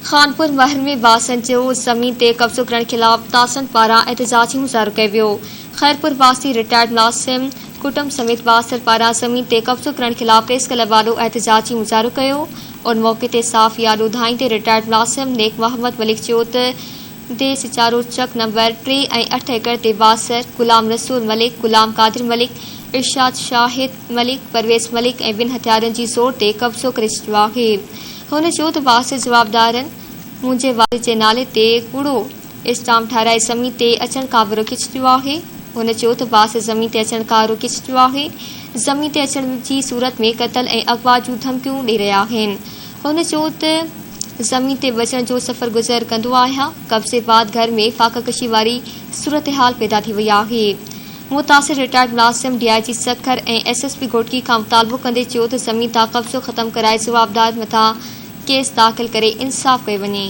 خانپور مهر ۾ باسن جو زمين تي قبضو ڪرڻ خلاف تاثرن پاران احتجاجي مظاهرو ڪيو ويو. خيرپور واسي رٽائرڊ ملازم ڪٽنب سميت بااثر پاران زمين تي قبضو ڪرڻ خلاف پريس ڪلب آڏو احتجاجي مظاهرو ڪيو. ان موقعي تي صحافي آڏو ڌائيندي رٽائرڊ ملازم نيڪ محمد ملڪ چيو ته ديس چارو چڪ نمبر ٽي ۽ اٺ ايڪڙ تي بااثر غلام رسول ملڪ، غلام قادر ملڪ، ارشاد شاهد ملڪ، پرويز ملڪ ۽ ٻين هٿيارن جي زور تي قبضو ڪري ڇڏيو آهي. هن چيو ته بااثر جوابدارن منهنجي والد جي نالي تي ڪوڙو اسٽامپ ٺاهرائي زمين تي اچڻ کان به روڪي ڇڏيو آهي. هن چيو ته بااثر زمين تي اچڻ کان روڪي ڇڏيو آهي، زمين تي اچڻ جي صورت ۾ قتل ۽ اغوا جون ڌمڪيون ڏئي رهيا آهن. هن چيو ته زمين تي بچڻ جو سفر گذر ڪندو آهيان، قبضي بعد گهر ۾ فاقه ڪشي واري صورتحال پيدا ٿي وئي آهي. متاثر رٽائرڊ ملازم D I G Sukkur ۽ S S P Ghotki کان مطالبو ڪندي چيو ته زمين تان قبضو ختم ڪرائي جوابدار مٿان ڪيس داخل ڪري انصاف ڪيو وڃي.